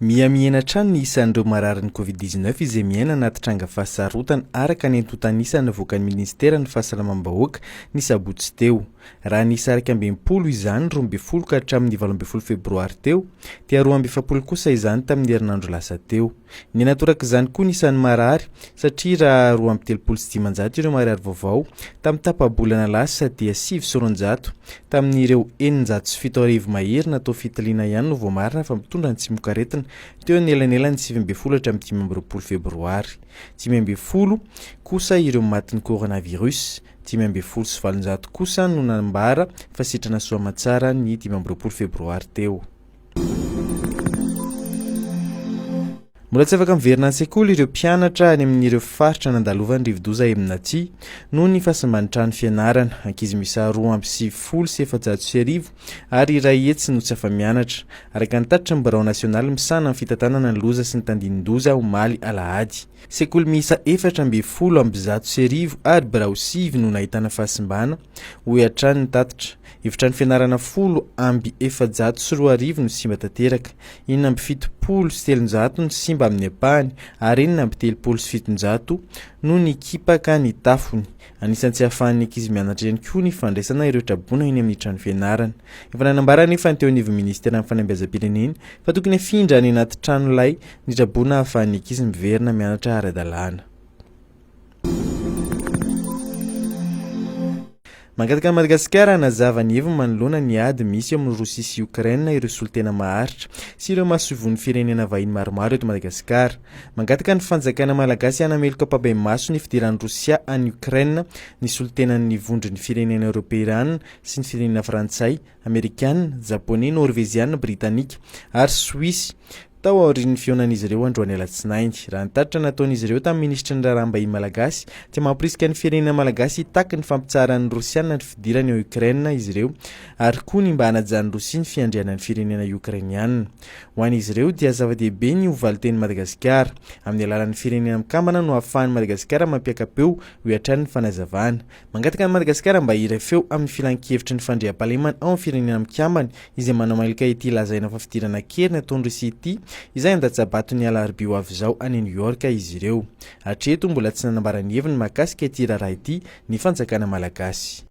Miha-mihena hatrany ny isan'ireo mararin'ny Covid 19 izay miaina anaty tranga fahasarotana, araka ny antontan'isa navoakan'ny minisiteran'ny Fahasalamam-bahoaka ny sabotsy teo. Raha niisa 61 izany 12 ka hatramin'ny 18 febroary teo, dia 42 kosa izany tamin'ny herinandro lasa teo. Nihena toraka izany koa ny isan'ny marary satria raha 532 ireo marary vaovao tamin'ny tapa-bolana lasa dia 209 tamin'ireo 7006 mahery natao fitiliana ihany no voamarina fa mitondra ny tsimokaretina teo anelanelan'ny 19 hatramin'ny 25 febroary. 15 kosa ireo matin'ny coronavirus, 815 kosa no nambara fa sitrana soa aman-tsara ny 25 febroary teo. Mbola tsy afaka miverina an-tsekoly ireo mpianatra any amin'ireo faritra nandalovan'ny rivodoza Emnati noho ny fahasimban'ny trano fianarana. Ankizy miisa 1492 ary 100 no tsy afa-mianatra, araka ny tatitry ny Birao nasionaly misahana ny fitantanana ny loza sy ny tandindon-doza omaly alahady. Sekoly miisa 1114 ary birao sivy no nahitana fahasimbana, hoy hatrany ny tatitra. Efitrano fianarana 2010 no simba tanteraka, 376 no simba amin'ny ampahany ary 736 no nikipaka ny tafony. Anisan'ny tsy ahafahan'ny ankizy mianatra ihany koa ny fandraisana ireo traboina eny amin'ny trano fianarana. Efa nanambara anefa ny teo anivon'ny ministeran'ny fanabeazam-pirenena fa tokony hafindra any anaty trano lay ny traboina ahafahan'ny ankizy miverina mianatra ara-dalàna. Mangataka an'i Madagasikara hanazava ny heviny manoloana ny ady misy eo amin'i Rosia sy Ukraine ireo solontena maharitra sy ireo masoivohon'ny firenena vahiny maromaro eto Madagasikara. Mangataka ny fanjakana malagasy hanameloka ampahibemaso ny fidiran'i Rosia any Ukraine ny solontenan'ny vondron'ny firenena eoropeana sy ny firenena frantsay, amerikana, japoney, norveziana, britanika ary soisy Tao aorian'ny fihaonan'izy ireo androany alatsinainy. Raha ny tatitra nataon'izy ireo tamin'ny minisitry ny raharaham-bahiny malagasy dia mamporisika ny firenena malagasy hitaky ny fampitsaharan'ny Rosiana ny fidirany ao Ukraine izy ireo ary koa ny mba hanajan'i Rosia ny fiandrianan'ny firenena Okrainiana. Ho an'izy ireo dia zava-dehibe ny ho valintenin'i Madagasikara. Amin'ny alalan'ny firenena mikambana no ahafahan'i Madagasikara mampiaka-peo, hoy hatrany ny fanazavana. Mangataka an'i Madagasikara mba hiray feo amin'ny filankevitry ny fandriampahalemana ao amin'ny Firenena Mikambana izay manameloka ity lazaina fa fidirana an-keriny ataon'i Rosia ity izay handatsa-bato ny alarobia ho avy izao any New York izy ireo. Hatreto, mbola tsy nanambara ny heviny mahakasika ity raharaha ity ny fanjakana malagasy.